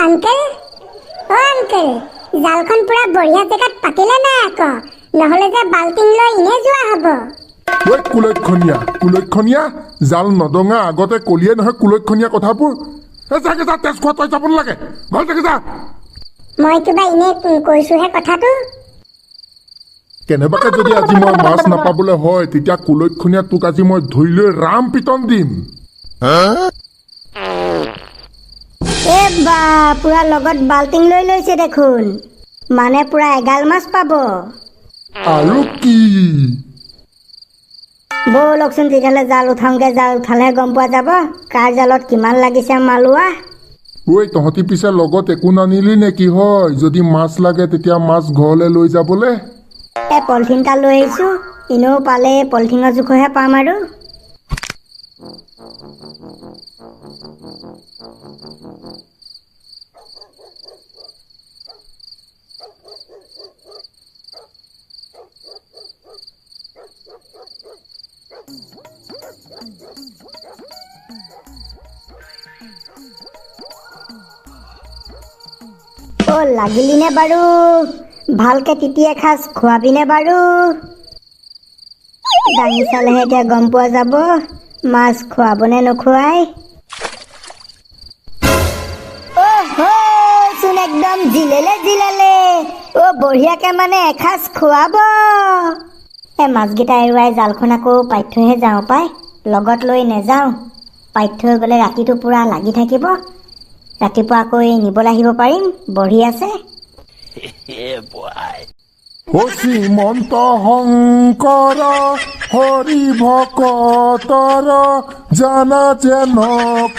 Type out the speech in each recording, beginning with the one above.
Uncle, অ uncle, জালখন পুৰা বঢ়িয়া জেগাত পাতিলে নাই আকৌ? নহ'লে যে বাল্টিং লৈ এনে যোৱা হ'ব। ঐ কুলক্ষণীয়া, কুলক্ষণীয়া, জাল নদঙা আগতে কলিয়ে নহয় কুলক্ষণীয়া কথাবোৰ। এ যাগে যা, তেজ খোৱা তই যাব নালাগে, ঘৰ যাগে যা। মই কিবা এনে কৈছোহে কথাটো। কেনেবাকে যদি আজি মই মাছ নাপাবলৈ হয়, তেতিয়া কুলক্ষণীয়া তোক আজি মই ধৰি লৈ ৰাম পিটন দিম। এ বা, পুৰা লগত বাল্টিং লৈ লৈছে দেখোন, মানে পুৰা এগাল মাছ পাব। আৰু কি? ব'লকচোন তেতিয়াহ'লে জাল উঠাওঁগে। জাল উঠালেহে গম পোৱা যাব কাৰ জালত কিমান লাগিছে মালোৱা। ঐ তহঁতি পিছে লগত একো নানিলি নে কি হয়? যদি মাছ লাগে তেতিয়া মাছ ঘৰলৈ লৈ যাবলৈ। এই পলিথিন এটা লৈ আহিছোঁ, এনেও পালে পলিথিনৰ জোখৰহে পাম আৰু। অ লাগিলিনে বাৰু? ভালকে তিতি এসাঁজ খোৱাবিনে বাৰু? দাঙি চালেহে এতিয়া গম পোৱা যাব মাছ খুৱাবনে নোখোৱাই। চোন একদম জিলেলে জিলেলে। অ বঢ়িয়াকে মানে এসাঁজ খুৱাব। এই মাছকেইটা এৰুৱাই জালখন আকৌ পাতি থৈহে যাওঁ পাই, লগত লৈ নেযাওঁ। পাতি থৈ গ'লে ৰাতিটো পুৰা লাগি থাকিব, ৰাতিপুৱা আকৌ এই নিবলৈ আহিব পাৰিম। বঢ়ি আছে। অ শ্ৰীমন্ত শংকৰ হৰি ভকতৰ জানা যেন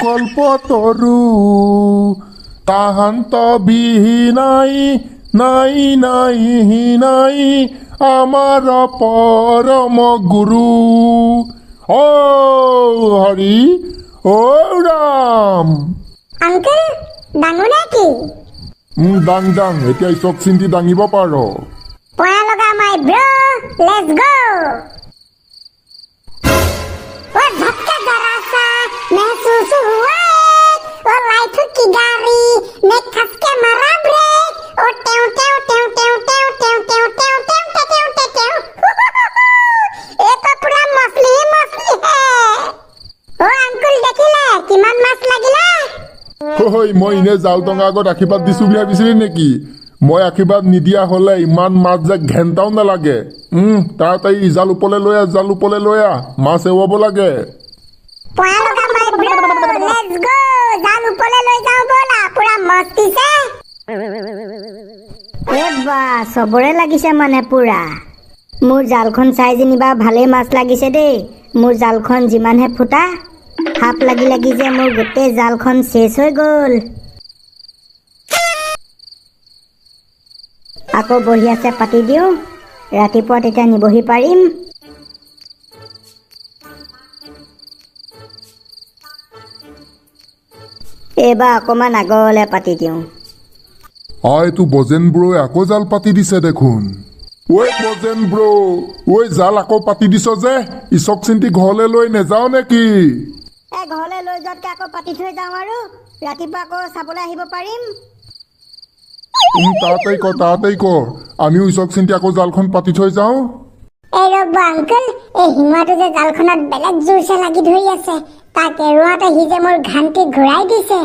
কল্পতৰু, তাহান্ত বিহীনাই নাই নাই নাই আমাৰ পৰম গুৰু। অ হৰি অ ৰাম। আংকেল ডাঙো নে কি? দাং দাং, এতিয়া ইচক চিন্তি দাঙিব পাৰ। পয়া লগা মাই ব্ৰ, let's গ'। ओ झटका जरा सा महसूस हुआ एक, ओ लाइफ की गाड़ी मैं खस के मारा ब्रेक, ओ टेव टेव टेव टेव टेव टेव टेव टेव टेव टेव टेव टेव। ये तो पूरा मछली ही मछली है। ओ अंकुल দেখিলে কিমান মাছ লাগিলে? হৈ মই এনে জাল টঙা আগত আশীৰ্বাদ দিছো বুলি ভাবিছিলি নেকি? মই আশীৰ্বাদ নিদিয়া হলে ইমান মাছ যে ঘেণ্টাও নালাগে। তাড়াতাড়ি জাল ওপৰলৈ লৈ আহ, জাল ওপৰলৈ লৈ আহ, মাছ এৰুৱাব লাগে। পয়া লগা মাই ব্ৰ, let's গ'। জাল ওপৰলৈ লৈ যাওঁ ব'লা, পুৰা মস্তিছে। এ বা, চবৰে লাগিছে মানে পুৰা। মোৰ জালখন চাই যেনিবা ভালেই মাছ লাগিছে দেই। মোৰ জালখন যিমানহে ফুটা, সাপ লাগি লাগি যে মোৰ গোটেই জালখন চেচ হৈ গ'ল। আকৌ বঢ়িয়াছে পাতি দিওঁ, ৰাতিপুৱা তেতিয়া নিবহি পাৰিম। এইবাৰ অকণমান আগলৈ পাতি দিওঁ। অ এইটো বজেন ব্ৰই আকৌ জাল পাতি দিছে দেখোন। ঐ বজেন ব্ৰ, ঐ জাল আকৌ পাতি দিছ যে, ইচক চিন্তি ঘৰলৈ লৈ নেযাও নেকি? এই ঘৰলৈ লৈ যোৱাতকৈ আকৌ পাতি থৈ যাওঁ আৰু, ৰাতিপুৱা আকৌ চাবলৈ আহিব পাৰিম। তাড়াতাড়ি কৰ, তাড়াতাড়ি কৰ, আমিও ইচক চিন্তি আকৌ জালখন পাতি থৈ যাওঁ। এই ৰ'ব আংকুল, এই শিঙুৱাটো যে জালখনত বেলেগ জোৰছে লাগি ধৰি আছে, তাক এৰুৱাওঁতে সি যে মোৰ ঘান্তি ঘূৰাই দিছে।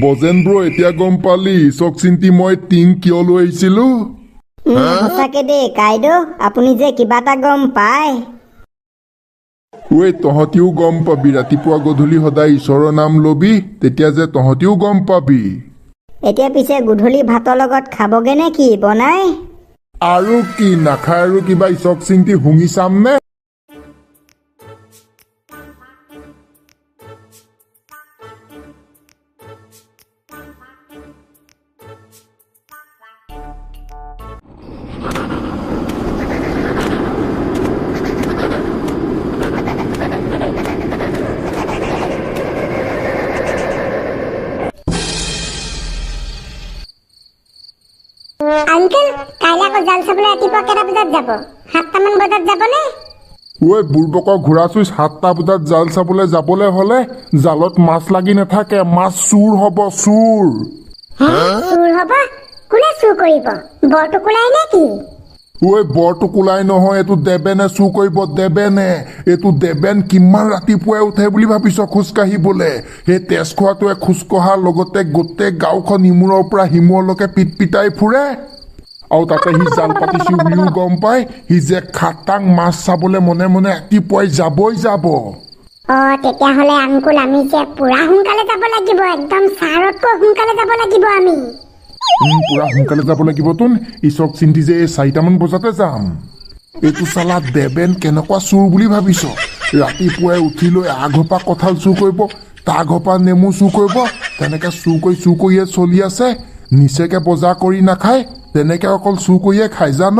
বজেন ব্ৰ, এতিয়া গম পালি ইচক চিন্তি মই টিং কিয় লৈ আহিছিলো? সঁচাকে দেই কাইদেউ, আপুনি যে কিবা এটা গম পায়। ঐ তহঁতিও গম পাবি, ৰাতিপুৱা গধূলি সদায় ঈশ্বৰৰ নাম লবি, তেতিয়া যে তহঁতিও গম পাবি। এতিয়া পিছে গধূলি ভাতৰ লগত খাবগে নে কি বনাই? আৰু কি নাখায় আৰু কিবা ইচক চিন্তি শুঙি চাম নে? আংকেল, কাইলৈ আকৌ জাল চাবলৈ ৰাতিপুৱা কেইটা বজাত যাব? 7টামান বজাত যাবনে? ঐ বুৰ্বকৰ ঘোঁৰা চুইচ, 7টা বজাত জাল চাবলৈ যাবলৈ হ'লে জালত মাছ লাগি নাথাকে, মাছ চুৰ হ'ব, চুৰ। হে, চুৰ হ'ব? কোনে চুৰ কৰিব, বৰটোকোলাই নে কি? ঐ বৰটোকোলাই নহয়, এইটো দেবেনে চুৰ কৰিব, দেবেনে। এইটো দেবেন কিমান ৰাতিপুৱাই উঠে বুলি ভাবিছ খোজকাঢ়িবলে? সেই তেজ খোৱাটোৱে খোজকঢ়াৰ লগতে গোটেই গাঁওখন ইমূৰৰ পৰা সিমূৰলৈকে পিট পিটাই ফুৰে, আৰু তাতে সি জাল পাতিছো বুলিও গম পায়। সি যে খাটাং মাছ চাবলৈ মনে মনে ৰাতিপুৱাই যাবই যাব। অ, তেতিয়াহ'লে আংকুল, আমি যে পুৰা সোনকালে যাব লাগিব, একদম ছাৰতকৈ সোনকালে যাব লাগিব আমি। পুৰা সোনকালে যাব লাগিব তোন, ঈশ্বক চিন্তি যে এই 4টামান বজাতে যাম। এইটো চালা দেবেন কেনেকুৱা চোৰ বুলি ভাবিছ? ৰাতিপুৱাই উঠি লৈ আগৰ পৰা কঁঠাল চুৰ কৰিব, তাৰ ঘৰৰ পৰা নেমু চুৰ কৰিব, তেনেকে চুৰ কৰি চুৰ কৰিয়ে চলি আছে। নিচেকে বজাৰ কৰি নাখায়, তেনেকে অকল চুৰ কৰিয়ে খায়, জান?